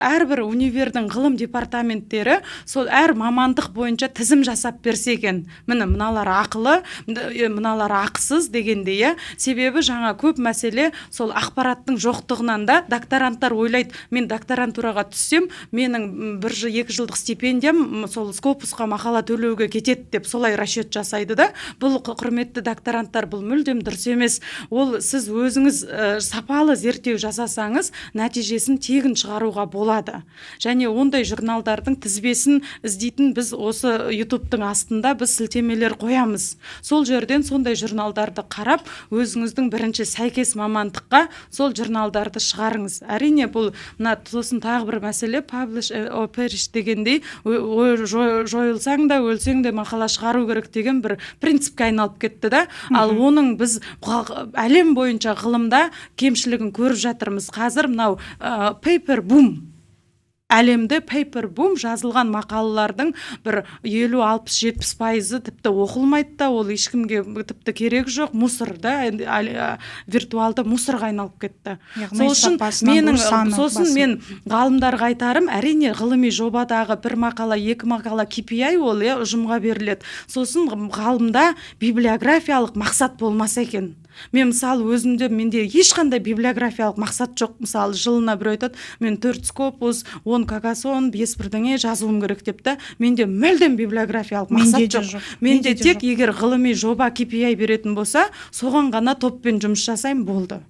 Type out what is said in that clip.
Әрбір универдің ғылым департаменттері сол әр мамандық бойынша тізім жасап берсе екен: міне, мыналар ақылы, мыналар ақысыз дегендей, иә. Себебі жаңа көп мәселе сол ақпараттың жоқтығынан да. Докторанттар ойлайды: мен докторантураға түссем, менің бір жыл, 2 жылдық стипендиям сол Скопусқа мақала төлеуге кетеді деп, солай расчет жасайды да. Бұл, құрметті докторанттар, бұл мүлдем дұрыс емес. Ол сіз өзіңіз сапалы зерттеу жасасаңыз, нәтижесін тегін шығаруға болады. Және ондай журналдардың тізбесін іздейтін, біз осы Ютубтың астында біз сілтемелер қоямыз. Сол жерден сондай журналдарды қарап, өзіңіздің бірінші сәйкес мамандыққа сол журналдарды шығарыңыз. Әрине, бұл мына. Сосын тағы бір мәселе, publish or perish дегендей, жойылсаң да, өлсең де мақала шығару керек деген бір принципке айналып кетті да. Ал оның біз әлем бойынша ғылымда кемшілігін көріп жатырмыз. Қазір мынау paper boom, әлемде paper boom. Жазылған мақалалардың бір 50, 60, 70%-ы тіпті оқылмайды да, ол ешкімге тіпті керек жоқ, мусор да, енді виртуалды мусорға айналып кетті. Яғни сол үшін сапасынан менің гөрі саны сосын басым. Мен ғалымдарға айтарым: әрине, ғылыми жобадағы бір мақала, екі мақала KPI ол, иә, ұжымға беріледі. Сосын ғалымда библиографиялық мақсат болмаса екен. Мен, мысалы, өзімде, менде ешқандай библиографиялық мақсат жоқ. Мысалы, жылына біреу айтады: мен төрт Скопус, 10 Какасон, бес бірдеңе жазуым керек деп та. Менде мүлдем библиографиялық мақсат Менде де жоқ. жоқ. Менде Менде де тек жоқ. егер ғылыми жоба KPI беретін болса, соған ғана топпен жұмыс жасаймын, болды.